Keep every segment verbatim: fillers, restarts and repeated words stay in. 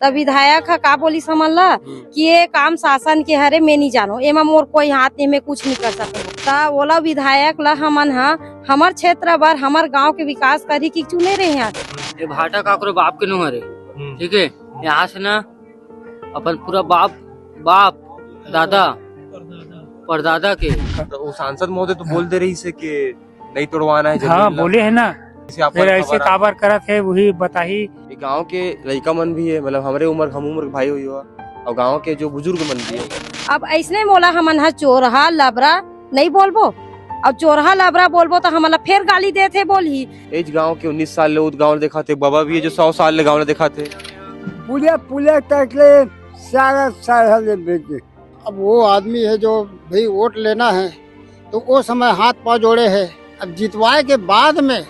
त विधायक ह का बोलिस हमन ला कि ये काम शासन के हरे, मैं नहीं जानो, एमा मोर कोई हाथ नहीं, मैं कुछ नहीं कर सकूं। त ओला विधायक ला हमन ह हमर क्षेत्र बर, हमर गांव के विकास करही कि चुने रहे हैं। ये भाटा काकरो बाप के नो हरे, हम्म। ठीक है, यहाँ से ना अपन पूरा बाप, बाप, दादा, परदादा के। तो वो सांसद महोदय तो बोल दे रहिस हे कि नहीं तोड़वाना है हाँ, जमीन ला। बोले है ना। जैसे आप फिर ऐसे काबर करत है, वही बताही। ये गांव के लइका मन भी है, मतलब हमरे उम्र, हम उम्र के भाई हुई हो, और गांव के जो बुजुर्ग मन भी है। अब ऐसने मोला हमन ह चोरहा लबरा नहीं बोलबो, अब चोरहा लबरा बोलबो तो हमन ला फेर गाली देथे बोलही। एज गांव के उन्नीस साल ले उद गांव देखा थे, बाबा भी है जो सौ साल ले गांव देखा थे। पूरे, पूरे तक ले सारा, सारा ले बेटे। अब वो आदमी है जो भाई वोट लेना है, तो वो समय हाथ पाँव जोड़े है। अब जितवाए के बाद में,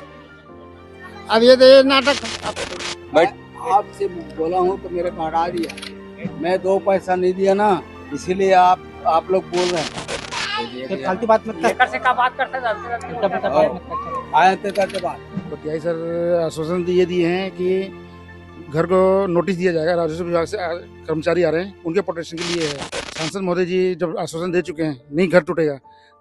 अब ये तो ये नाटक। बैठ। आपसे बोला हूँ तो मेरे को हटा दिया, मैं दो पैसा नहीं दिया ना, इसीलिए आप, आप लोग बोल रहे हैं। ये फालतू बात मत कर। एकर से का बात करता है? आए थे करते बात। तो टीआई सर आश्वासन दिए दिए हैं कि घर को नोटिस दिया जाएगा, राजस्व विभाग से आ, कर्मचारी आ रहे हैं, उनके प्रोटेक्शन के लिए है। सांसद महोदय जी जब आश्वासन दे चुके हैं, नहीं घर टूटेगा,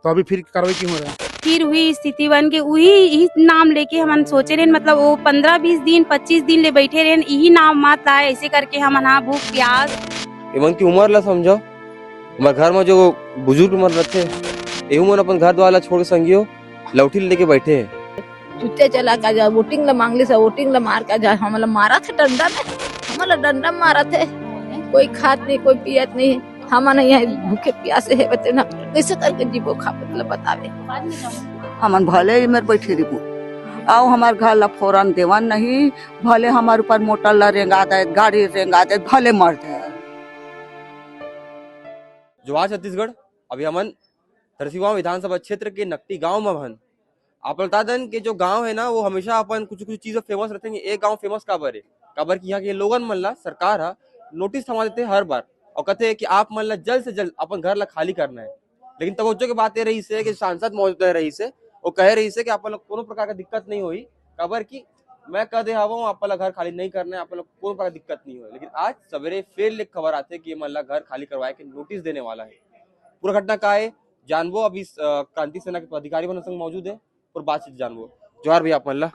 तो अभी फिर कार्रवाई क्यों हो रहा है? फिर वही स्थिति बन के वही, यही नाम लेके हमन सोचे रहेन, मतलब वो पंद्रह बीस दिन, पच्चीस दिन ले बैठे रहेन, यही नाम मत लाए, ऐसे करके हमन हा भूख प्यास। एमन की उम्र ला समझो, हमर घर में जो बुजुर्ग मन रहते, एहू मन अपन घर द्वार ला छोड़ के संगियो लौठी लेके बैठे हैं। चुत्ते चला का जा, वोटिंग ला मांग ले सा, वोटिंग ला मार का जा, हमला मारा थे डंडा में, हमला डंडा में मारा थे, कोई खात नहीं, कोई पियत नहीं, हमन यहाँ भूखे प्यासे है, बते ना, कैसे करके जीबो खाबो, मतलब बतावे। हमन भले ही मेर बैठे रहिबो, आओ हमार घर ला फोरन देवन नहीं, भले हमार ऊपर मोटर ला रेंगा दे, गाड़ी रेंगा दे, भले मर दे। जोहार छत्तीसगढ़। अभी हमन तरसीगांव विधानसभा क्षेत्र के नकटी गांव म हन। आप बता दन कि जो गांव है ना, वो हमेशा अपन कुछ कुछ चीज फेमस रहते हैं। एक गांव फेमस काबर है, काबर कि यहाँ के लोगन मन ला सरकार हा नोटिस थमा देते हर बार और कहते हैं कि आप मन ला जल्द से जल्द अपन घर ला खाली करना है। लेकिन तब जो के बात ये रही से कि सांसद महोदय रही से, वो कहे रही से कि आप मन ला कोनो प्रकार का दिक्कत नहीं होई, काबर कि मैं कह दे हवं, आप मन ला घर खाली नहीं करना है, आप मन ला कोनो प्रकार का दिक्कत नहीं होई। लेकिन आज सवेरे फिर ले खबर आते कि ये मन ला घर खाली करवाए के नोटिस देने वाला है। पूरा घटना का है, जानबो। अभी, अ, क्रांति सेना के पदाधिकारी मन संग मौजूद है और बातचीत जानबो। जोहार भैया आप मन ला।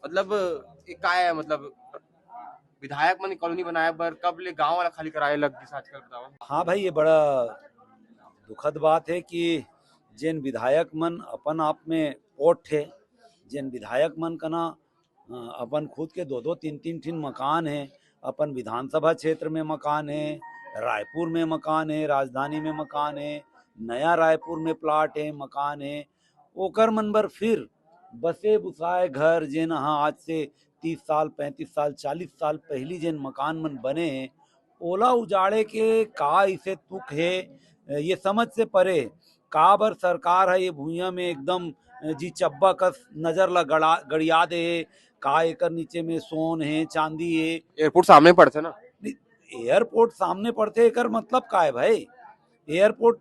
मतलब, ये का है, मतलब, विधायक मन कॉलोनी बनाए बर कब ले गांव वाला खाली कराए लग गिस आजकल, बतावा। हाँ भाई, ये बड़ा दुखद बात है कि जेन विधायक मन अपन आप में पोट है, जेन विधायक मन कना अ, अपन खुद के दो दो तीन तीन ठिन मकान हे, अपन विधानसभा क्षेत्र में मकान हे, रायपुर में मकान हे, राजधानी में मकान हे, नया रायपुर में प्लाट हे, मकान हे, ओकर मन बर फिर बसे बुसाए घर, जेन ह आज से तीस साल, पैंतीस साल, चालीस साल पहिली जेन मकान मन बने हे, ओला उजाड़े के का इसे तुक हे, ये समझ से परे हे। काबर सरकार ह ये भुइयां में एकदम जी चब्बा कस नजर ला गड़ा-, गड़िया दे हे, का एकर नीचे में सोन हे, चांदी हे? एयरपोर्ट सामने पड़थे ना? नहीं, एयरपोर्ट सामने पड़थे, एकर मतलब का हे भाई? एयरपोर्ट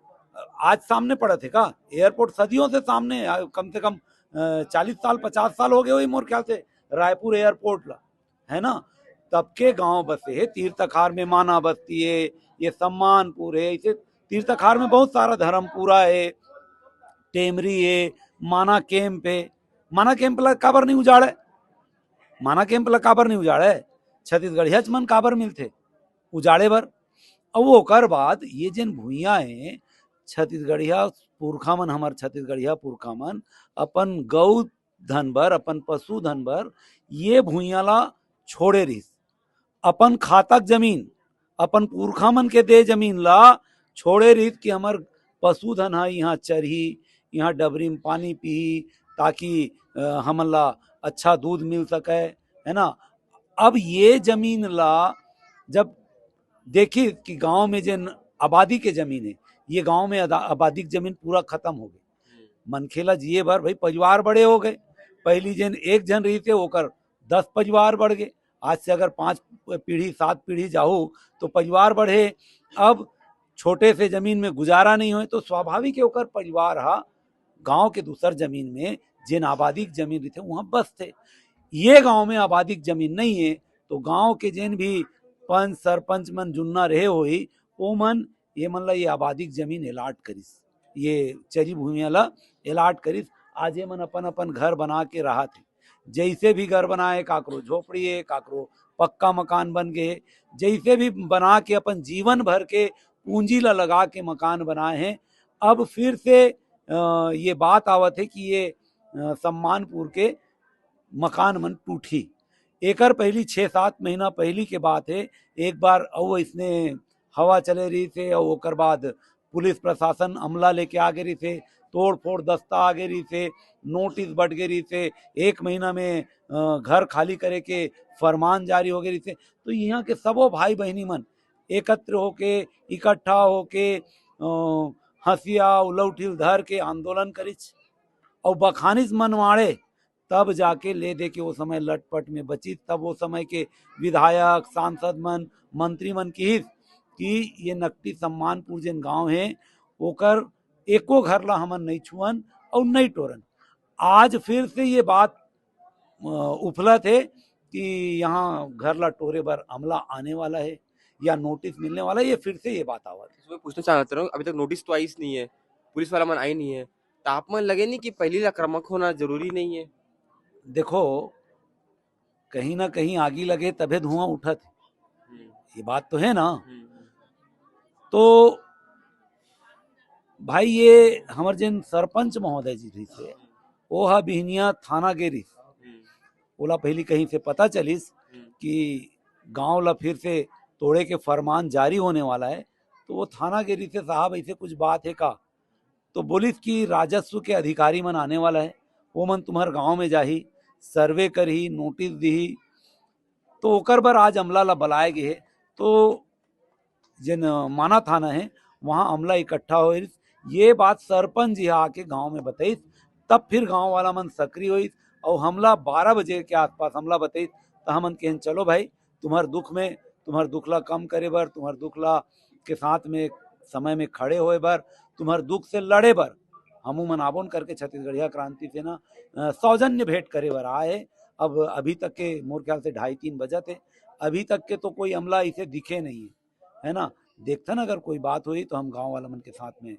आज सामने पड़त हे का? एयरपोर्ट सदियों से सामने हे, कम से कम, अ, चालीस साल, पचास साल हो गए होही मोर ख्याल से रायपुर एयरपोर्ट ला। है ना? तब के गांव बसे हे, तीर तखार में माना बस्ती हे, ये सम्मानपुर हे, इसे तीर तखार में बहुत सारा धर्मपुरा हे, टेमरी हे, माना कैंप हे। माना कैंप ला काबर नहीं उजाड़े? माना कैंप ला काबर नहीं उजाड़े? छत्तीसगढ़ियाच मन काबर मिलथे उजाड़े बर? अउ ओकर बाद ये जेन भुइयां हे, छत्तीसगढ़िया पुरखा मन, हमर छत्तीसगढ़िया पुरखा मन अपन गौ धन बर, अपन पशु धन बर ये भुइयां ला छोड़े रिहिस। अपन खातक जमीन, अपन पुरखा मन के दे जमीन ला छोड़े रिहिस कि हमर पशु धन ह इहाँ चरही, इहाँ डबरी म पानी पीही, ताकि, अ, हमन ला अच्छा दूध मिल सके, है ना? अब ये जमीन ला जब देखिस कि गांव में जेन आबादी के जमीन हे, ये गांव में अदा-, आबादी के जमीन पूरा खतम हो गे। मनखे ला जिए बर भाई परिवार बड़े हो गए। पहिली जेन एक झन रहिस हे, ओकर दस परिवार बढ़ गे। आज से अगर पांच पीढ़ी, सात पीढ़ी जाहू तो परिवार बढ़े। अब छोटे से जमीन में गुजारा नहीं होय तो स्वाभाविक हे ओकर परिवार हा गांव के दूसर जमीन में, जेन आबादी के जमीन रहिथे, उहां बसथे। ये गांव में आबादी के जमीन नहीं हे, तो गांव के जेन भी पंच सरपंच मन जुन्ना रहे होही, ओ मन ये मन ला ये आबादी के जमीन एलाट करिस, ये चरी भूमि ला एलाट करिस। आज ये मन अपन अपन घर बना के रहत हे। जैसे भी घर बनाए, काकरो झोपड़ी है, काकरो पक्का मकान बन गए, जैसे भी बना के अपन जीवन भर के पूंजी ला लगा के मकान बनाए हैं। अब फिर से अ, ये बात आवत है कि ये अ, सम्मानपुर के मकान मन टूटी। एकर पहली छः सात महीना पहली के बात है, एक बार अउ इसने हवा चले रहिस हे, अउ ओकर बाद पुलिस प्रशासन अमला लेके आ गे रहिस हे, तोड़ फोड़ दस्ता आ गे रहिस हे, नोटिस बट गे रहिस हे, एक महीना में अ, घर खाली करे के फरमान जारी हो गे रहिस हे। तो यहाँ के सबो भाई बहिनी मन एकत्र होके, इकट्ठा होके, अ, हंसिया उलौठिल धर के आंदोलन करिस, अउ बखानिस मनवाड़े, तब जाके ले दे के वो समय लटपट में बचिस। तब वो समय के विधायक, सांसद मन, मंत्री मन किहिस कि ये नकटी सम्मानपुर जेन गांव है, ओकर एको घर ला हमन नहीं छुअन अउ नहीं टोरन। आज फिर से ये बात अ, उफलत है कि यहाँ घर ला टोरे बर अमला आने वाला है या नोटिस मिलने वाला है, ये फिर से ये बात आवत है। मैं पूछना चाहत रहूँ, अभी तक नोटिस तो आइस नहीं है, पुलिस वाला मन आई नहीं है, तो आप मन लगे नहीं कि पहली आक्रामक होना जरूरी नहीं है? देखो, कहीं ना कहीं आगी लगे तभे धुआं उठत है, ये बात तो है ना? तो भाई, ये हमर जेन सरपंच महोदय जी रहिस हे, ओ ह बिहनिया थाना गे रहिस। ओला पहली कहीं से पता चलिस कि गांव ला फिर से तोड़े के फरमान जारी होने वाला है, तो वो थाना गे रहिस हे, "साहब, ऐसे कुछ बात है का?" तो बोलिस कि राजस्व के अधिकारी मन आने वाला है, वो मन तुम्हर गांव में जाही, सर्वे करही, नोटिस दिही। तो ओकर बर आज अमला ला बलाए गे हे। तो जेन माना थाना है, वहाँ अमला इकट्ठा होइस। ये बात सरपंच जी आके गांव में बताइस, तब फिर गांव वाला मन सक्रिय होइस। और हमला बारह बजे के आसपास हमला बताइस, तो हमन कहेन, "चलो भाई, तुम्हर दुख में, तुम्हर दुख ला कम करे बर, तुम्हर दुख ला के साथ में, समय में खड़े होए बर, तुम्हर दुख से लड़े बर हमू मन आबोन करके छत्तीसगढ़िया क्रांति सेना, अ, सौजन्य भेंट करे बर आए।" अब अभी तक के मोर ख्याल से ढाई तीन बजत हे, अभी तक के तो कोई अमला इसे दिखे नहीं है, है ना? देखथन, अगर कोई बात होही तो हम गांव वाला मन के साथ में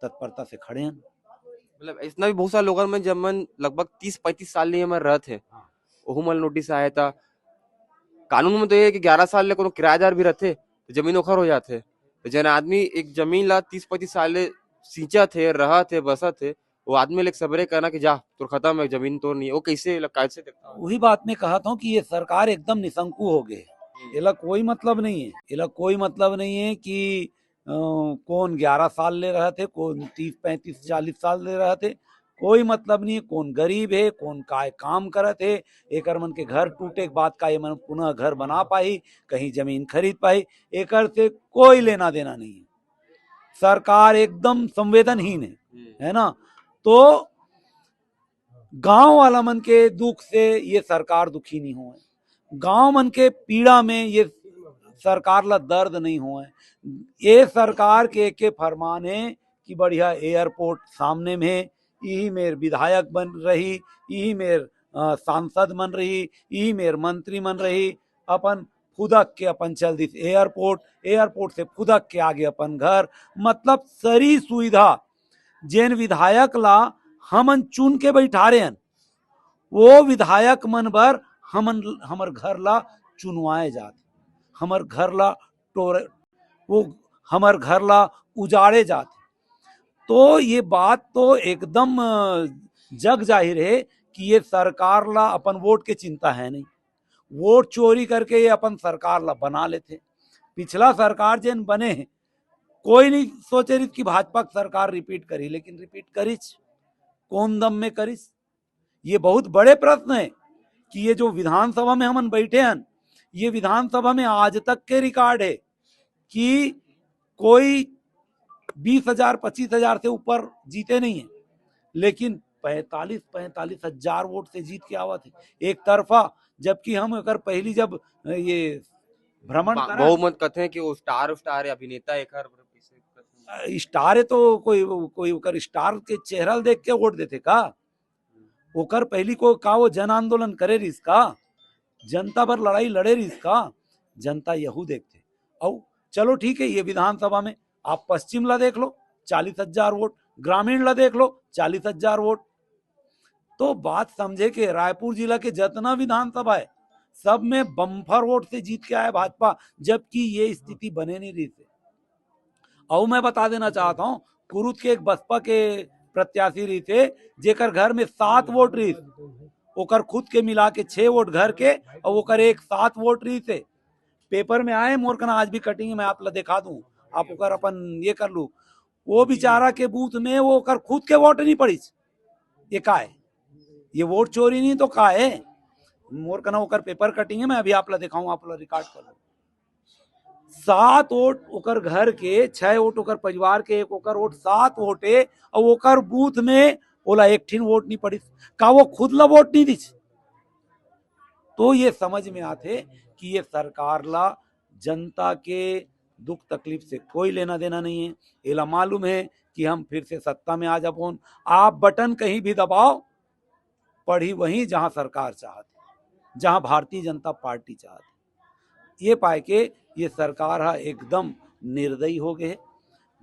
तत्परता से खड़े हैं। मतलब, इतना भी बहुत सारे लोगन में, जब मन लगभग तीस पैंतीस साल ले हमर रहत हे, हाँ। ओहू मन नोटिस आए, त कानून में तो ये है कि ग्यारह साल ले कोनो किराएदार भी रहथे, तो जमीन ओखर हो जाथे। तो जेन आदमी एक जमीन ला तीस पैंतीस साल ले सींचत हे, रहत हे, बसत हे, वो आदमी ले एक सबरे कहना कि जा, तोर खत्म है, जमीन तोर नहीं है, वो कैसे ल-, कैसे देखता हूँ? वही बात मैं कहत हूँ कि ये सरकार एकदम निसंकु हो गए। हम्म। एला कोई मतलब नहीं है, एला कोई मतलब नहीं है कि, अ, कौन ग्यारह साल ले रहत हे, कौन तीस, पैंतीस, चालीस साल ले रहत हे, कोई मतलब नहीं है कौन गरीब है, कौन काय काम करत है, एकर मन के घर टूटे के बाद का ये मन पुनः घर बना पाही, कहीं जमीन खरीद पाही, एकर से कोई लेना देना नहीं है। सरकार एकदम संवेदनहीन है, हम्म। है ना? तो गांव वाला मन के दुख से ये सरकार दुखी नहीं होए, गांव मन के पीड़ा में ये सरकार ला दर्द नहीं होए। ये सरकार के एक फरमान है कि बढ़िया एयरपोर्ट सामने में है, यही मेर विधायक बन रही, यही मेर, अ, सांसद बन रही, यही मेर मंत्री बन रही, अपन फुदक के अपन चल दिस एयरपोर्ट, एयरपोर्ट से फुदक के आगे अपन घर। मतलब, सरी सुविधा जेन विधायक ला हमन चुन के बैठारे हन, वो विधायक मन बर हमन, हमर घर ला चुनवाए जात, हमर घर ला टोरे, वो हमर घर ला उजाड़े जात। तो ये बात तो एकदम, अ, जग जाहिर है कि ये सरकार ला अपन वोट के चिंता है नहीं, वोट चोरी करके ये अपन सरकार ला बना लेथे। पिछला सरकार जेन बने हे, कोई नहीं सोचे रहिस कि भाजपा के सरकार रिपीट करी, लेकिन रिपीट करिस। कौन दम में करिस? ये बहुत बड़े प्रश्न है कि ये जो विधानसभा में हमन बैठे हन, ये विधानसभा में आज तक के रिकॉर्ड है कि कोई बीस हजार, पच्चीस हजार से ऊपर जीते नहीं है, लेकिन पैंतालीस, पैंतालीस हजार वोट से जीत के आवत है एक तरफा। जबकि हम एकर पहली जब ये भ्रमण बा-, करा, बहुमत कथे कि वो स्टार, स्टार है, अभिनेता है, एकर स्टार है तो कोई, कोई ओकर स्टार के चेहरा ल देख के वोट देथे का? ओकर पहली को का वो जन आंदोलन करे रहिस का? जनता बर लड़ाई लड़े रहिस का? जनता यहू देखथे। अउ चलो ठीक है, ये विधानसभा में आप पश्चिम ला देख लो, चालीस हजार वोट, ग्रामीण ला देख लो, चालीस हजार वोट। तो बात समझे के रायपुर जिला के जतना विधानसभा है, सब में बम्फर वोट से जीत के आए भाजपा, जबकि ये स्थिति बने नहीं रहिस हे। अउ मैं बता देना चाहत हूँ, कुरुद के एक बसपा के प्रत्याशी रहिस हे, जेकर घर में सात वोट रहिस, ओकर खुद के मिला के छह वोट घर के, अउ ओकर एक सात वोट रहिस हे। पेपर में आए, मोर कना आज भी कटिंग, मैं आप ला दिखा दूं, आप ओकर अपन ये कर लू। वो बेचारा के बूथ में वो ओकर खुद के वोट नहीं पड़िस। ये का है? ये वोट चोरी नहीं तो का है? मोर कना ओकर पेपर कटिंग है, मैं अभी आप ला दिखाऊं, आप ला रिकॉर्ड कर लो। सात वोट ओकर घर के, छह वोट ओकर परिवार के, एक ओकर वोट, सात वोट है, और ओकर बूथ में ओला एक ठिन वोट नहीं पड़िस। का वो खुद ला वोट नहीं दिस? तो ये समझ में आथे कि ये सरकार ला जनता के दुख तकलीफ से कोई लेना देना नहीं है। एला मालूम है कि हम फिर से सत्ता में आ जाबोन। आप बटन कहीं भी दबाओ, पड़ी वहीं जहां सरकार चाहत है, जहां भारतीय जनता पार्टी चाहत है। ये पाए के ये सरकार हा एकदम निर्दयी हो गए है।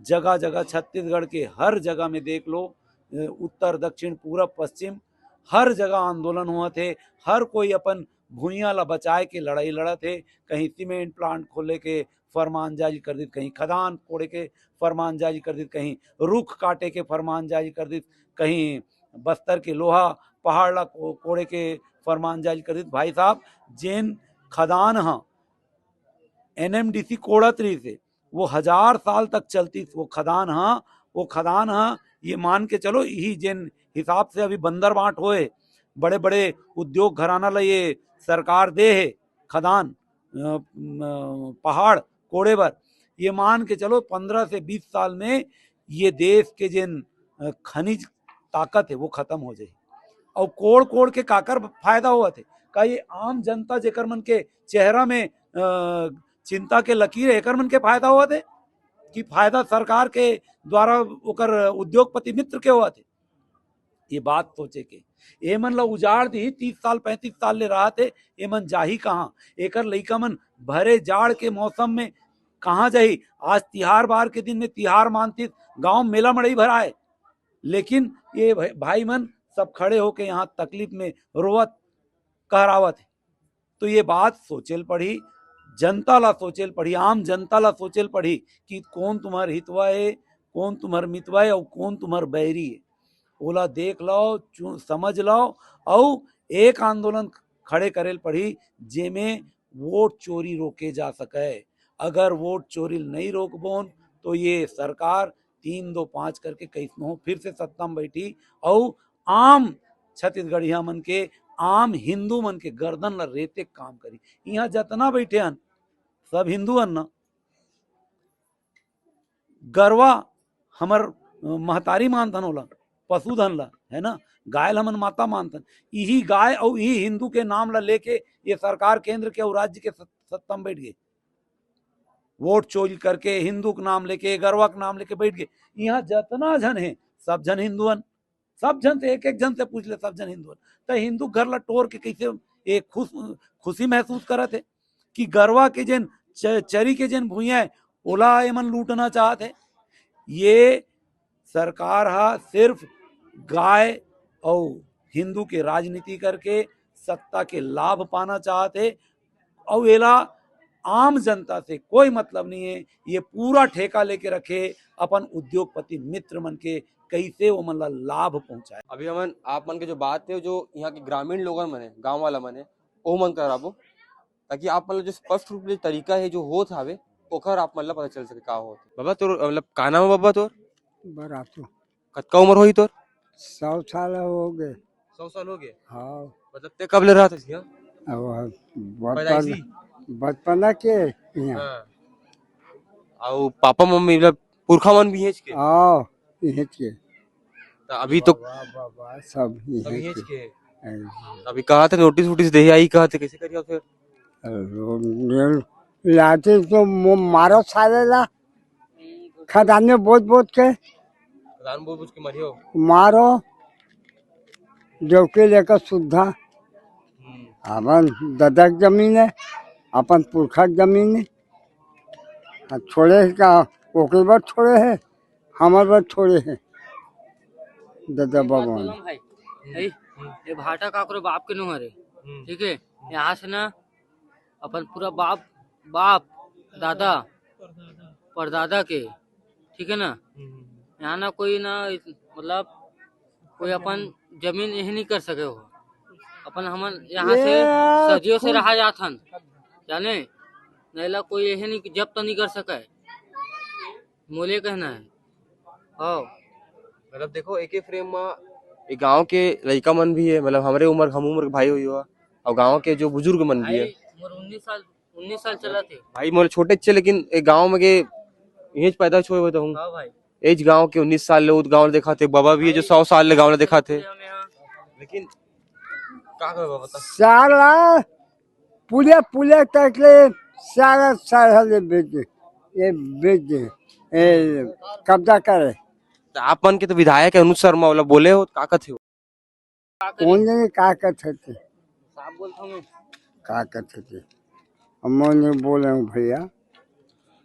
जगह जगह छत्तीसगढ़ के हर जगह में देख लो, अ, उत्तर, दक्षिण, पूरब, पश्चिम, हर जगह आंदोलन होवत हे। हर कोई अपन भुइयां ला बचाए के लड़ाई लड़त हे। कहीं सीमेंट प्लांट खोले के फरमान जारी कर दिस, कहीं खदान कोड़े के फरमान जारी कर दिस, कहीं रुख काटे के फरमान जारी कर दिस, कहीं बस्तर के लोहा पहाड़ ला को-, कोड़े के फरमान जारी कर दिस। भाई साहब, जेन खदान ह एनएमडीसी कोड़त रहिस हे, वो हजार साल तक चलतिस। वो खदान ह, वो खदान ह, ये मान के चलो, यही जेन हिसाब से अभी बंदर बांट होए, बड़े बड़े उद्योग घराना ला ये सरकार दे हे खदान, अ, म, पहाड़ कोड़े बर, ये मान के चलो, पंद्रह से बीस साल में ये देश के जेन, अ, खनिज ताकत है, वो खत्म हो जाए। और कोड़ कोड़ के काकर फायदा होवत है? का ये आम जनता, जेकर मन के चेहरा में, अ, चिंता के लकीर है, एकर मन के फायदा होवत है कि फायदा सरकार के द्वारा ओकर उद्योगपति मित्र के होवत है? ये बात सोचे के, ये मन ला उजाड़ दी, तीस साल, पैंतीस साल ले रहा थे, ये मन जाही कहाँ? एकर लइका मन भरे जाड़ के मौसम में कहाँ जाही? आज तिहार बार के दिन में तिहार मानतिस, गांव मेला मड़ई भराए, लेकिन ये भाई, भाई मन सब खड़े होके यहाँ तकलीफ में रोवत कहरावत है। तो ये बात सोचे ल पड़ही, जनता ला सोचे ल पड़ही, आम जनता ला सोचे ल पड़ही कि कौन तुम्हर हितवा है, कौन तुम्हर मितवा है और कौन तुम्हर बैरी है। ओला देख लो, चु-, समझ लो, और एक आंदोलन खड़े करे ल पड़ही, जेमे वोट चोरी रोके जा सके। अगर वोट चोरी नहीं रोकबोन, तो ये सरकार तीन दो पाँच करके कैसनो हो फिर से सत्ता में बैठी, और आम छत्तीसगढ़िया मन के, आम हिंदू मन के गर्दन ला रेते के काम करी। यहाँ जतना बैठे हन, सब हिंदू हन ना। गरवा हमर, अ, महतारी मानथन ओला, पशुधन ला, है ना, गाय ला हमन माता मानथन। इही गाय अउ इही हिंदू के नाम ला लेके ये सरकार केंद्र के अउ राज्य के सत-, सत्ता में बैठ गई। वोट चोरी करके, हिंदू के नाम लेके, गरवा के नाम लेके बैठ गए। यहाँ जतना झन है, सब झन हिंदू हन। सब झन से, एक एक झन से पूछ ले, सब झन हिंदू हन। त हिंदू घर ला टोर के कैसे ये खुश, खुशी महसूस करत है कि गरवा के जेन च-, चरी के जेन भुइयां है, ओला एमन लूटना चाहत है। ये सरकार हा सिर्फ गाय और हिंदू के राजनीति करके सत्ता के लाभ पाना चाहत है, और एला आम जनता से कोई मतलब नहीं है। ये पूरा ठेका लेके रखे अपन उद्योगपति मित्र मन के, कैसे वो मन ला लाभ पहुंचाए। अभी हमन आप मन के जो बात है, जो यहाँ के ग्रामीण लोगन मन है, गांव वाला मन है, ओ मन कराबो, ताकि आप मन ला जो स्पष्ट रूप ले तरीका है जो होत हावे, ओकर आप मन ला पता चल सके का होत। बाबा तोर, मतलब, का नाम है बाबा तोर? बरातू। कतका उम्र होही तोर? सौ साल हो गए। सौ साल हो गए? हाँ। मतलब ते कब ले रहत हस यहाँ? अब बचपन, पैदाइशी? बचपना के यहाँ। हाँ। अउ पापा मम्मी, मतलब, पुरखा मन भी हेच के? हाँ, हेच के। त अभी तो बाबा, बाबा, सब सब हेच हेच के। के। हैं। अभी कहा थे नोटिस वोटिस दे आई, कहा थे कैसे करिए फिर? लाते तो मो-, मारो साले ला। खदान में बोत बोत के। खदान बोत बोत के मारियो। मारो। देवके लेकर सुद्धा। हम्म। अपन ददा के जमीन हे, अपन पुरखा के जमीन हे। आ छोड़े हे का? ओकरे बर छोड़े हे, हमर बर छोड़े हे ददा बाबा मन। भाई, ए, ये भाटा काकरो बाप के नो हरे, ठीक है? यहाँ से ना अपन पूरा बाप, बाप, दादा, परदादा के, ठीक है ना? यहाँ ना कोई ना, मतलब, कोई अपन जमीन यही नहीं कर सके हो। अपन हमन यहाँ से ये सदियों से कुछ रहा जात हन, जाने? नहीं ला कोई यही नहीं, जब्त नहीं कर सके। मोले कहना है। हाँ। मतलब देखो, एक ही फ्रेम में एक गांव के लइका मन भी है, मतलब हमरे उम्र, हम उम्र के भाई हुई हो, और गांव के जो बुजुर्ग मन भी है। भाई, मोर उन्नीस साल, उन्नीस साल चला थे। भाई मोर छोटे अच्छे, लेकिन एक गांव में के यहीं पैदा हुए हुए तो हूँ। हाँ भाई। एज गांव के उन्नीस साल ले उत गांव देखा थे, बाबा भी है जो सौ साल ले गांव देखा थे। हम यहाँ लेकिन का करबा बता? साला पुलिया, पुलिया तक ले सारा, सारा ले बेच दे, ये बेच दे, ये कब्जा करे। तो आप मन के तो विधायक है अनुज शर्मा वाला बोले हो, का कथे हो? कौन जाने का कथे थे? साफ बोलता हूँ मैं। का कथे थे? हम नहीं बोले हूँ भैया।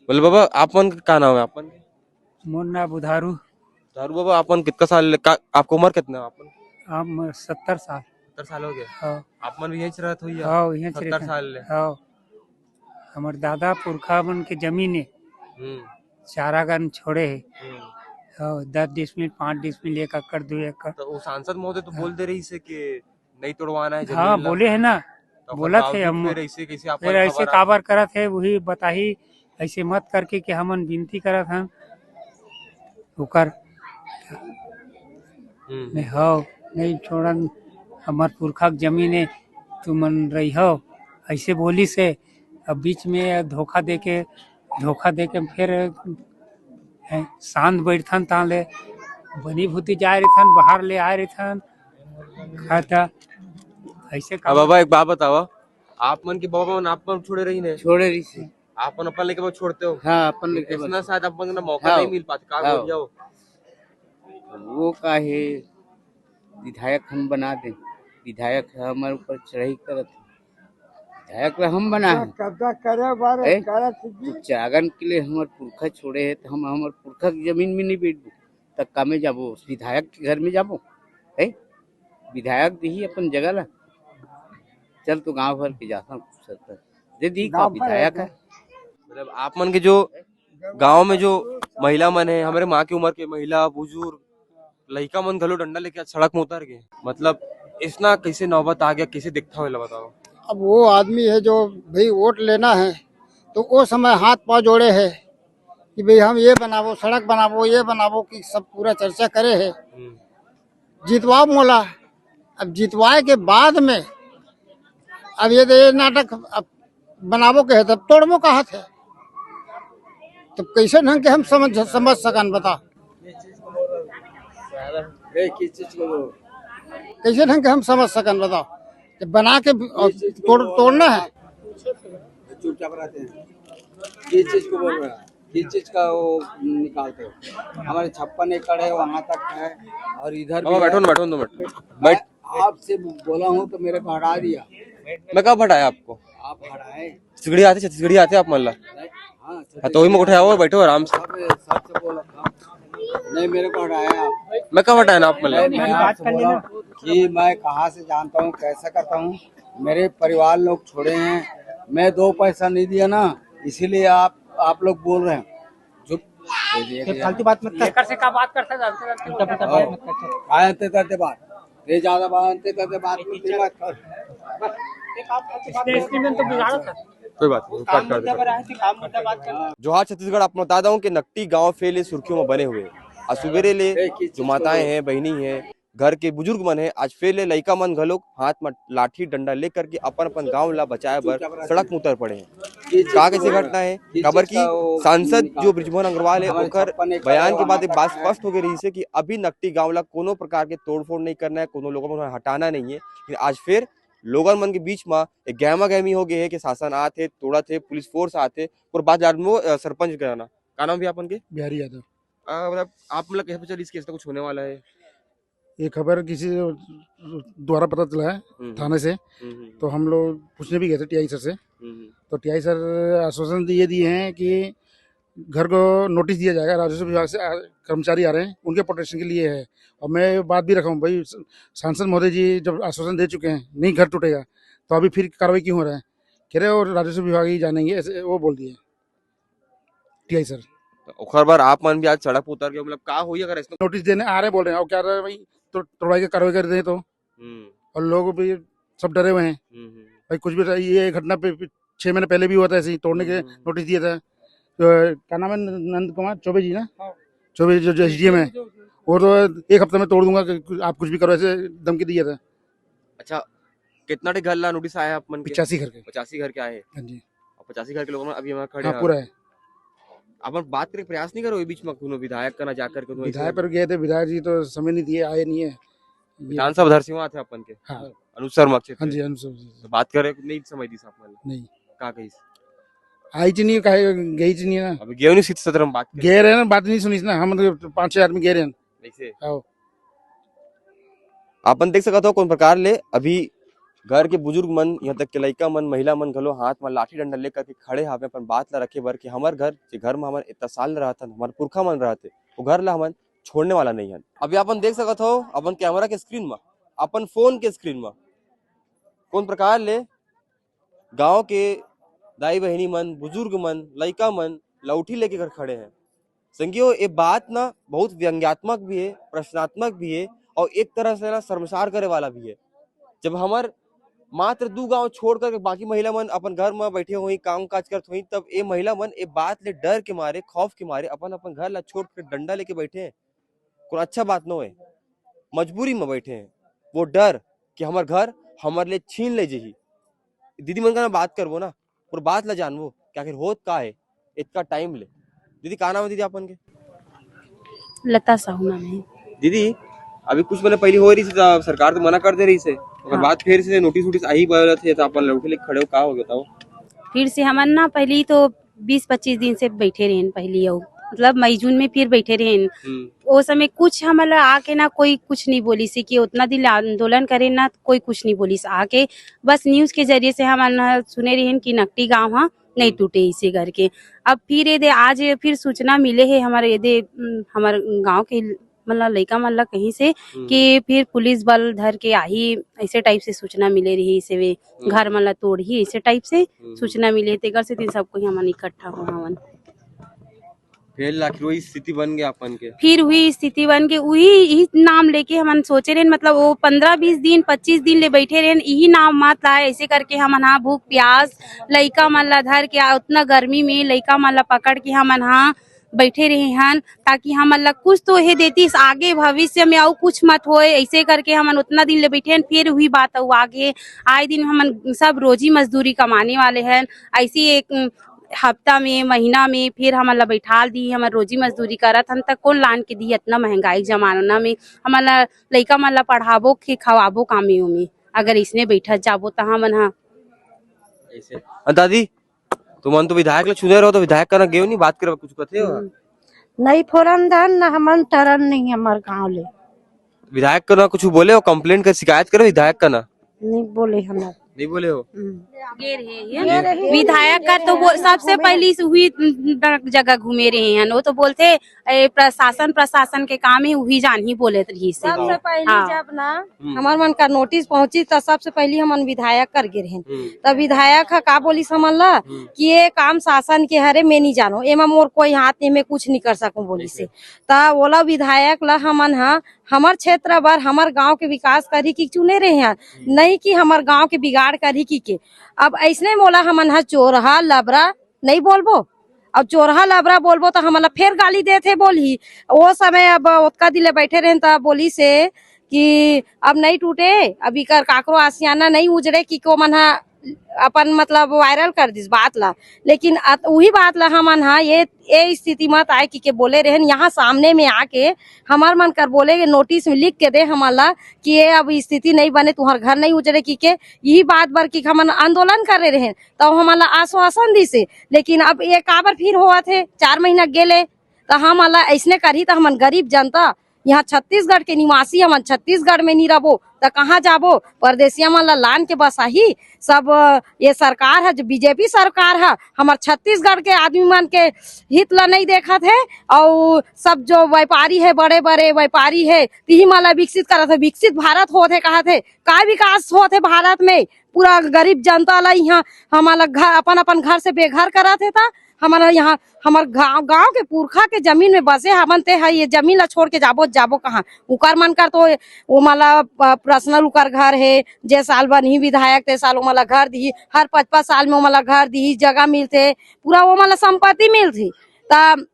बोले बाबा, आप मन का नाम है आप मन के? मोर नाम बुधारू। बुधारू बाबा, आप मन कितना साल का, आपको उम्र कितना है आप मन? हम सत्तर साल। सत्तर साल हो गया। हाँ। आप मन भी यहीं रहत हो या? हाँ, यहीं सत्तर रहत हन। साल ले। हाँ। हमर दादा पुरखा मन के जमीन है। हम्म। चारागन छोड़े है। हम्म। हाँ, दस डिसमिल, पाँच डिसमिल, एक एकड़, दो एकड़। तो वो सांसद महोदय तो हाँ। बोल दे रही से कि नहीं तोड़वाना है हाँ, जमीन ला। बोले है ना, तो बोलत है बावजूद हम। फिर ऐसे कैसे आप फिर ऐसे काबर करत है, वही बताही, ऐसे मत करके कि हमन विनती करत हन ओकर। हम्म। नहीं हो, नहीं छोड़न, हमर पुरखा के जमीन है, तुमन रही हो, ऐसे बोली से। अब बीच में धोखा दे के, धोखा दे के फिर, हैं, शांत बैठथन, ताले बनी भूती जाए रहिथन, बाहर ले आए रहिथन, खाता ऐसे अब काम। बाबा, एक बात बतावा, आप मन के बाबा मन आप मन छोड़े रही ने? छोड़े रही से। आप मन अपन लेके वो छोड़ते हो? हाँ, अपन लेके इतना बस। शायद आप मन के ना मौका हाँ। नहीं मिल पाता, का हाँ। बोल जाओ? वो का है, विधायक हम बना दे, विधायक हमर ऊपर चढ़ाई करत है, विधायक ला हम बना है। कब्जा करे बारे हैं? करत जी। तो चागन के लिए हमर पुरखा छोड़े है, तो हम हमर पुरखा की जमीन में नहीं बैठबो, तब कामे जाबो? विधायक के घर में जाबो? है, विधायक दी ही अपन जगह ला। चल तो गांव भर के जाता हूँ, सरपंच दे दी का गांव भर विधायक है। है। मतलब आप मन के जो गांव में जो महिला मन है, हमारे माँ की उम्र के महिला, बुजुर्ग, लइका मन घलो डंडा लेके आज सड़क में उतर गए। मतलब इसना कैसे नौबत आ गया, कैसे दिखता हो, एला बताओ। अब वो आदमी है जो भाई वोट लेना है, तो वो समय हाथ पाँव जोड़े है कि भाई हम ये बनाबो, सड़क बनाबो, ये बनाबो, कि सब पूरा चर्चा करे है। हम्म। जितवाओ मोला। अब जितवाए के बाद में अब ये, ये नाटक अब बनाबो के है, तब तोड़बो कहा थे। तब कैसे ढंग के हम समझ, समझ सकन, बता? ए, किस चीज को बोल? कैसे ढंग के हम समझ सकन, बताओ? जब बना के ये चीज को तोड़, बोल तोड़ना रहा है। है। चुपचाप रहते हैं। किस चीज को बोल रहा है? किस चीज का वो निकालते हो? हमारे छप्पन एकड़ है, वहाँ तक है, और इधर बाबा, भी बैठो है। ना, बैठो ना, दो मिनट। बैठ। आपसे बोला हूँ तो मेरे को हटा दिया। मैं कब हटाया आपको? आप हटाए। छत्तीसगढ़ी आते, छत्तीसगढ़ी आते आप मन ला? हाँ, हाँ, तो वही में उठाया हुआ, बैठो आराम से। सब, सबसे बोला था। नहीं, मेरे को हटाया आप। मैं कब हटाया ना आप मन ला? मैं, मैं आपसे बोला कि मैं कहाँ से जानता हूँ, कैसा करता हूँ। मेरे परिवार लोग छोड़े हैं, मैं दो पैसा नहीं दिया ना, इसीलिए आप, आप लोग बोल रहे हैं। चुप। ये फालतू बात मत कर। एकर से का बात करता है, जानते, जानते उल्टा पुल्टा बात मत कर। आए अंते करते बात। ये ज्यादा बात अंते करते बात मत कर। इसने, इसने में तो बिगाड़ा था। कोई बात नहीं, काट, काट दे। जोहार छत्तीसगढ़। आप बता दूं कि नकटी गांव फेर ले सुर्खियों में बने हुए। आज सुबेरे ले जो माताएं हैं, बहिनी हैं, घर के बुजुर्ग मन है, आज फेर ले लइका मन घलोक हाथ में लाठी डंडा लेकर के अपन अपन गांव ला बचाए बर सड़क में उतर पड़े हैं। का कैसे घटना है? काबर कि सांसद जो बृजमोहन अग्रवाल है, ओकर बयान के बाद एक बात स्पष्ट हो गई रही है कि अभी नकटी गांव ला कोनो प्रकार के तोड़फोड़ नहीं करना है, कोनो लोगों को हटाना नहीं है। लेकिन आज फिर लोगन मन के बीच में एक गहमा गहमी हो गई है कि शासन आत है, तोड़त है, पुलिस फोर्स आत है, और बात जात में वो, अ, सरपंच कराना। का नाम भी आपन के? बिहारी यादव। अ, मतलब आप मतलब कैसे पता चली इस केस का कुछ होने वाला है? ये खबर किसी द्वारा पता चला है, हम्म। थाने से। हम्म, हम्म। तो हम लोग पूछने भी गए थे टीआई सर से। हम्म, हम्म। तो टीआई सर आश्वासन ये दिए हैं कि घर को नोटिस दिया जाएगा, राजस्व विभाग से आ, कर्मचारी आ रहे हैं, उनके प्रोटेक्शन के लिए है। और मैं ये बात भी रखा हूँ भाई, स-, सांसद महोदय जी जब आश्वासन दे चुके हैं, नहीं घर टूटेगा, तो अभी फिर कार्रवाई क्यों हो रहा है? कह रहे, "और राजस्व विभाग ही जानेंगे", ऐसे वो बोल दिए टीआई सर। ओखर बर आप मन भी आज सड़क पर उतर गए, मतलब, का होई अगर ऐसा नोटिस देने आ रहे, बोल रहे हैं, और क्या रहा है भाई, तो तोड़वाई की कार्रवाई कर दें तो। हम्म। और लोग भी सब डरे हुए हैं। हम्म, हम्म। भाई, कुछ भी, ये घटना पे छह महीने पहले भी हुआ था, ऐसे ही तोड़ने के हम्म। नोटिस दिया था। तो क्या नाम है, नंद कुमार चौबे जी ना? हाँ। चौबे जो, जो एसडीएम है, वो तो एक हफ्ते में तोड़ दूंगा, कि आप कुछ भी करो, ऐसे धमकी दिया था। अच्छा, कितना ठे घर ला नोटिस आया आप मन के? पचासी घर के। पचासी घर के आए हैं। हाँ जी। और पचासी घर के लोगों में अभी हमारे खड़े हाँ, हैं। पूरा है। अपन बात करके प्रयास नहीं करो ये बीच में कोनो विधायक का ना जाकर के कोनो विधायक ऐसे पर गए थे, विधायक जी तो समय नहीं दिए, आए नहीं है। ये विधानसभा धरसीवा आते अपन के। हाँ। अनुज शर्मा क्षेत्र। हाँ जी, अनुज शर्मा। तो बात करे, नहीं समय दी साहब मन। नहीं। का कहिस? आई च नहीं, काहे गई च नहीं ना। अभी गए नहीं सीट सत्र में बात करे। गए रहे ना, बात नहीं सुनिस ना, हम तो पाँच छह आदमी गए रहे हैं। ऐसे? आओ। अपन देख सकत हो कौन प्रकार ले अभी घर के बुजुर्ग मन, यहाँ तक के लइका मन, महिला मन घलो हाथ में लाठी डंडा लेकर के खड़े हावे अपन बात ला रखे बर कि हमर घर, जे घर में हमन इतना साल रहत हन, हमर पुरखा मन रहत हे, वो घर ला हमन छोड़ने वाला नहीं हन। अभी अपन देख सकत हो अपन कैमरा के स्क्रीन में, अपन फोन के स्क्रीन में कौन प्रकार ले गांव के दाई बहिनी मन, बुजुर्ग मन, लइका मन लौठी लेके घर खड़े हैं। संगियो, ये बात ना बहुत व्यंग्यात्मक भी है, प्रश्नात्मक भी है और एक तरह से ना शर्मसार करे वाला भी है। जब हमर मात्र दू गांव छोड़ करके बाकी महिला मन अपन घर में बैठे होई, काम काज करत होई, तब ये महिला मन ये बात ले डर के मारे, खौफ के मारे अपन अपन घर ला छोड़ के डंडा लेके बैठे हैं। कोनो अच्छा बात नो है। मजबूरी में बैठे हैं, वो डर कि हमर घर हमर ले छीन ले जही। दीदी मन का ना बात करबो ना, और बात ला जानबो कि आखिर होत का है इतना टाइम ले। दीदी, का नाम है दीदी अपन के? लता साहू नाम है। दीदी, अभी कुछ महीने पहले हो रही थी, तो सरकार तो मना कर दे रही से, ओकर हाँ। बाद फिर से नोटिस वोटिस आई बोलत है, तो अपन लौटे लेके खड़े हो, का हो गया बताओ? फिर से हमन ना पहली तो बीस पच्चीस दिन से बैठे रहेन पहली, अउ मतलब मई जून में फिर बैठे रहेन। हम्म। ओ समय कुछ हमन ला आके ना कोई कुछ नहीं बोलिस कि उतना दिन आंदोलन करे ना कोई कुछ नहीं बोलिस आके, बस न्यूज के जरिए से हमन ह सुने रहेन कि नकटी गांव ह नहीं हम्म। टूटे इसे करके। अब फिर ये दे आज ये फिर सूचना मिले है हमारे ये दे, उम, हमारे गांव के मतलब लइका मन ला कहीं से हम्म। कि फिर पुलिस बल धर के आही, ऐसे टाइप से सूचना मिले रही, इसे वे हम्म। घर मन ला तोड़ही, ऐसे टाइप से हम्म। सूचना मिले, तेकर से दिन सब कोई हमन इकट्ठा हो हवन। फिर आखिर वही स्थिति बन गया अपन के। फिर वही स्थिति बन के वही, यही नाम लेके हमन सोचे रहेन, मतलब वो पंद्रह बीस दिन, पच्चीस दिन ले बैठे रहेन, यही नाम मत लाए, ऐसे करके हमन हा भूख प्यास, लइका मन ला धर के आ, उतना गर्मी में लइका मन ला पकड़ के हमन हा बैठे रहे हन, ताकि हमन ला कुछ तो हे देतीस आगे भविष्य में अउ कुछ मत होए, ऐसे करके हमन उतना दिन ले बैठे हन। फिर हुई बात अउ आगे आए दिन हमन सब रोजी मजदूरी कमाने वाले हन। ऐसे एक, उम, हफ्ता में, महीना में फिर हमन ला बैठाल दी, हमन रोजी मजदूरी करत हन, त कौन लान के दी? इतना महंगाई के जमाना में हमन ला लइका मन ला पढ़ाबो कि खवाबो कामे ओमे, अगर इसने बैठत जाबो त हमन हा। ऐसे। अ, दादी, तुमन तो विधायक ला चुने रहो, तो विधायक करा गेव नहीं, बात करे कुछ कथे हो? हम्म। नहीं फोरन धन, ना हमन टरन नहीं हमर गांव ले। विधायक करा कुछ बोले हो, कंप्लेंट कर, शिकायत करे विधायक करा? नहीं बोले हमर। नहीं बोले हो? हम्म। विधायक का तो वो सबसे पहली से हुई जगह घूमे रहे हैं, वो तो बोलते ए, प्रशासन, प्रशासन के काम है, वही जान ही बोले रही से। सबसे पहली हाँ। जब ना हम्म। हमर मन का नोटिस पहुंची, त सबसे पहली हमन विधायक कर गे रहेन। हम्म। त विधायक ह का बोलिस हमन ला हम्म। कि ये काम शासन के हरे, मैं नहीं जानो, एमा मोर कोई हाथ नहीं, मैं कुछ नहीं कर सकूं बोलिस से। ऐसे। त ओला विधायक ला हमन ह हमर क्षेत्र बर, हमर गांव के विकास करही कि चुने रहे हैं, हम्म। नहीं कि हमर गांव के बिगाड़ करही कि के। अब ऐसने मोला हमन ह चोरहा लबरा नहीं बोलबो, अउ चोरहा लबरा बोलबो त हमन ला फेर गाली देत हे बोलही। ओ समय अब ओतका दिन ले बैठे रहेन त बोलिस हे कि अब नहीं टूटे, अब इकर काकरो आसियाना नहीं उजड़े कि को मन हा अपन मतलब वायरल कर दिस बात ला। लेकिन अत-, उही बात ला हमन हा ये, ये स्थिति मत आए कि के बोले रहेन, यहाँ सामने में आके हमर मन कर बोले के नोटिस में लिख के दे हमन ला कि ये अब स्थिति नहीं बने, तुहर घर नहीं उजड़े कि के, यही बात बर कि हमन आंदोलन करे रहेन। तब हमन ला आश्वासन दिस हे, लेकिन अब ये काबर फिर होवत हे? चार महीना गेले, त हमन ला अइसने करही, त हमन गरीब जनता यहाँ छत्तीसगढ़ के निवासी हमन छत्तीसगढ़ में नी रबो त कहाँ जाबो? परदेसिया मन ला लान के बसाही सब। अ, ये सरकार ह जो बीजेपी सरकार ह हमर छत्तीसगढ़ के आदमी मन के हित ला नहीं देखत हे। अउ सब जो व्यापारी हे, बड़े बड़े व्यापारी हे, तिही मन ला विकसित करत हे। विकसित भारत होत हे कहत हे, का विकास होत हे भारत में? पूरा गरीब जनता ला यहाँ हमन ला घर, अपन अपन घर से बेघर करत हे। त हमन ह यहाँ हमर गाँव, गाँव के पुरखा के जमीन में बसे हमन, ते ह ये जमीन ला छोड़ के जाबो, जाबो कहाँ? उकर मन कर तो ओमन ला, अ, पर्सनल उकर घर हे, जे साल बनही विधायक ते साल ओमन ला घर दिही, हर पाँच पाँच साल में ओमन ला घर दिही, जगह मिलथे, पूरा ओमन ला संपत्ति मिलथे। त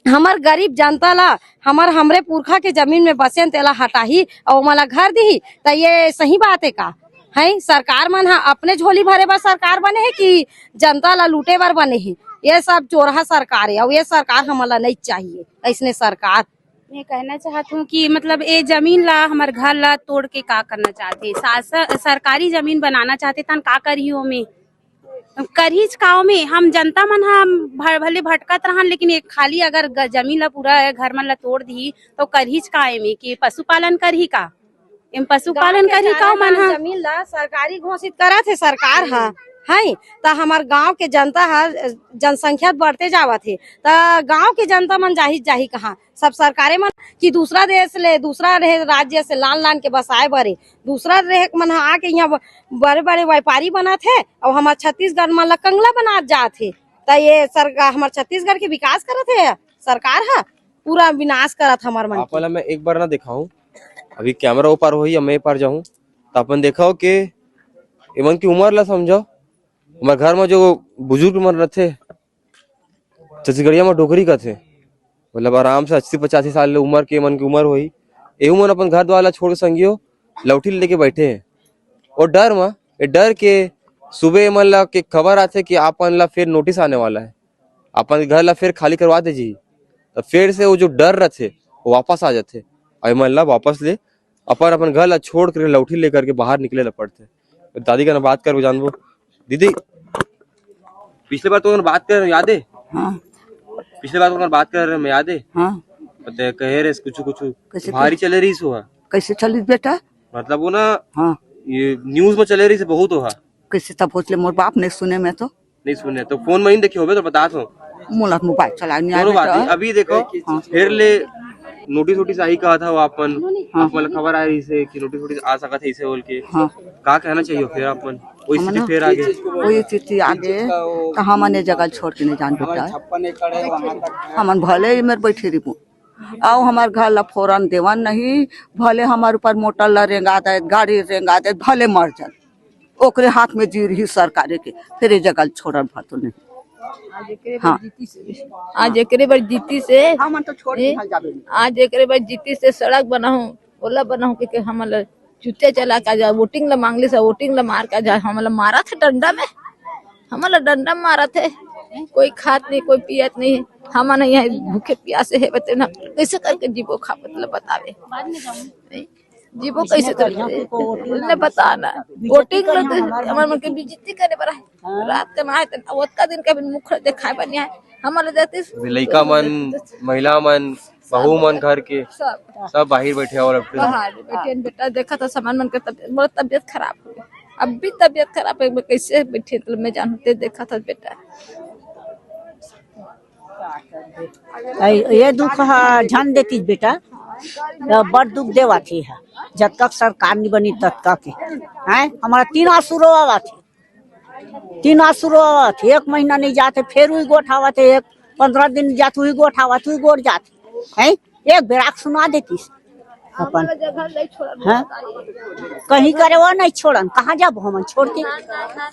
हमर गरीब जनता ला, हमर, हमरे पुरखा के जमीन में बसेन तेला हटाही अउ ओमन ला घर दिही, त ये सही बात हे का? हैं, सरकार मन ह अपने झोली भरे बर सरकार बने हे कि जनता ला लूटे बर बने हे? ये सब चोरहा सरकार हे, अउ ये सरकार हमन ला नहीं चाहिए, अइसने सरकार। मैं कहना चाहत हूँ कि मतलब ये जमीन ला, हमर घर ला तोड़ के का करना चाहते? शासन, सरकारी जमीन बनाना चाहते तन का करही ओमे? करहीच का ओमे? हम जनता मन ह भ-, भले भटकत रहन, लेकिन एक खाली अगर ग-, जमीन ला पूरा घर मन ला तोड़ दिही तो करहीच का एमे? कि पशुपालन करही का? एम पशुपालन गाँव के करही का चारा ओमन ह? जमीन ला सरकारी घोषित करत हे सरकार ह, है त हमर गाँव के जनता ह, जनसंख्या बढ़ते जावत हे, त गाँव के जनता मन जाही, जाही कहाँ? सब सरकारे मन कि दूसरा देश ले, दूसरा रहे राज्य से लान लान के बसाए बरे, दूसरा रहे मन ह आके यहाँ ब-, बड़े बड़े व्यापारी बनत हे, अउ हमर छत्तीसगढ़ मन ला कंगला बनात जात हे। त ये सरकार, हमर छत्तीसगढ़ के विकास करत हे सरकार ह, पूरा विनाश करत हमर मन आप के। वाला मैं एक बार ना दिखाऊं, अभी कैमरा ऊपर होही या मैं पार जाऊं, त अपन देखाओ के एमन की उम्र ला समझो। हमर घर में जो बुजुर्ग मन रहते, छत्तीसगढ़िया में डोकरी कथे, मतलब आराम से अस्सी पचासी साल ले उम्र के मन की उम्र होही, एहू मन अपन घर द्वार ला छोड़ के संगियो लौठी लेके बैठे हैं। और डर में, ये डर के सुबह मन ला के खबर आथे कि आप मन ला फिर नोटिस आने वाला है, अपन घर ला फिर खाली करवा दे जी। तो फिर से वो जो डर रहथे, वो वापस आ जाथे। और ये मन ला वापस ले अपन, अपन घर ला छोड़ कर लौठी लेकर के बाहर निकले ला पड़थे। तो दादी का ना बात कर जानबो। दीदी, पिछले बार तो उन्होंने बात कर याद है? हाँ। पिछले बार तो उन्होंने बात कर रहे, मैं याद है? हाँ। तो कहे रहे कुछ कुछ कैसे भारी चले रही सो है। कैसे चली बेटा? मतलब वो ना, हाँ। ये न्यूज में चले रही से बहुत हो है। कैसे तब होचले मोर बाप नहीं सुने मैं तो। नहीं सुने तो फोन में ही देखे होबे तो बता दो। मोला मोबाइल चलाए नहीं कोनो आवे बात तो। नहीं, अभी देखो, हाँ। फिर ले नोटिस वोटिस आई कहा था वो अपन, हाँ। अपन खबर आ रही से कि नोटिस वोटिस आ सकत है इसे बोल के। हाँ। का कहना चाहिए फिर अपन? वही हमन स्थिति फिर आगे। वही स्थिति आगे, तो हमन ये जगह छोड़ के नहीं जान बेटा। छप्पन एकड़ है, वहाँ तक है। हमन भले ही मेरे बैठे रही, अउ हमर घर ला फोरन देवन नहीं, भले हमर ऊपर मोटर ला रेंगा दे, गाड़ी रेंगा दे, भले मर जाए, ओकरे हाथ में जी रही सरकारे के, फिर ये जगह छोड़न भर तो नहीं। आज एकरे बर हाँ। जीती से, आज एकरे बर जीती से, हमन तो छोड़ के ए, भाग जाबे। आज एकरे बर जीती से सड़क बनाहूं, ओला बनाहूं के, के हमन ला चुतिया चला के जा, वोटिंग ला मांग ले सा, वोटिंग ला मार के जा, हमन ला मारत हे डंडा में, हमन ला डंडा में मारत हे, कोई खात नहीं, कोई पियत नहीं, हमन यहाँ भूखे प्यासे हे, बते ना कैसे करके जीबो खाबो, मतलब बतावे। जीबो कैसे तो ने बता ना। वोटिंग ला तो हमर मन के बेइज्जती करे बर है। रात के ना आए त ओतका दिन के बिन मुखड़ा देखाए बर नहीं आए। हमर ला जातिस अभी लइका मन, महिला मन, बहू मन घर के सब। सब बाहिर बैठे हो लपटे। बाहर बैठे हैं बेटा, देखा था सामान मन के तबीयत, मोर तबीयत खराब हो गई। अब भी तबीयत खराब है, मैं कैसे बैठे तो मैं जानते देखा था बेटा। ऐ, ये दुख ह झन देतिस बेटा, त बड़ दुख देवत हे ह। जतका के सरकार नि बनी ततका के। हैं? हमारा तीन आंसू रोवत हे। तीन आंसू रोवत हे। एक महीना नहीं जात हे, फेर उही गोठ आवत हे, एक पंद्रह दिन जात उही गोठ आवत, उही गोठ जात हे। हैं? एक बेर आके सुना देतिस अपन। हैं? कहीं करे वो नहीं छोड़न, कहाँ जाबो हमन छोड़ के?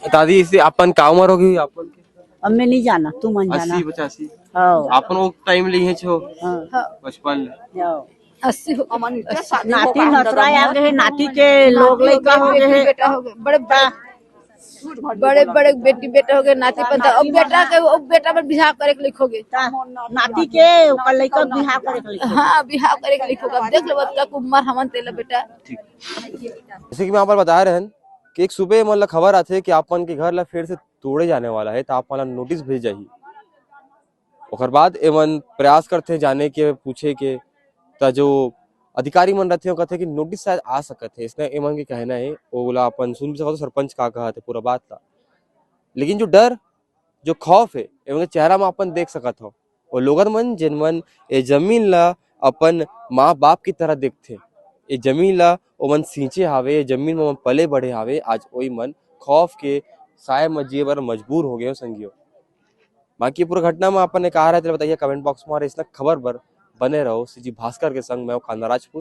दादी, इसे अपन का उम्र होगी अपन के? अब मैं नहीं जाना, तू मन जाना। अस्सी पचासी। हाँ। अपन वो टाइम ले ही छो। हाँ। बचपन ले। हाँ। अस्सी हो, नाती नतरा आ गए, नाती के लोग लइका हो गए। बेटा हो गए, बड़े बड़े, बड़े बड़े बेटी बेटा हो गए, नाती पता, अब बेटा के, अब बेटा पर बिहाव करे के लिखोगे। नाती के ओकर लइका बिहाव करे के लिखोगे। हाँ, बिहाव करे के लिखोगे। अब देख लो, ओतका उम्र हमन तेला बेटा। ठीक। जैसे कि मैं यहाँ पर बता रहे हैं कि एक सुबह मन ला खबर आथे कि आप मन के घर ला फिर से तोड़े जाने वाला है, तो आप मन ला नोटिस भेज जाही। ओकर बाद एमन प्रयास करथे जाने के, पूछे के, त जो अधिकारी मन रथे, वो कहथे कि नोटिस शायद आ सकत हे, इसने एमन के कहना हे। ओला अपन सुन भी सकत हो सरपंच का कहत हे पूरा बात ला, लेकिन जो डर, जो खौफ हे, एमन के चेहरा में अपन देख सकत हो। वो लोगन मन, जेन मन ए जमीन ला अपन माँ बाप की तरह देखथे, ए जमीन ला ओमन सींचे हावे, ए जमीन में ओमन पले बढ़े हावे, आज ओई मन खौफ के साय में जिए बर मजबूर हो गए हो संगियो। बाकी पूरा घटना में अपन ने कहा रहे, बताइए कमेंट बॉक्स में। और इसना खबर बर बने रहो सीजी भास्कर के संग। मैं हूं कान्हा राजपूत।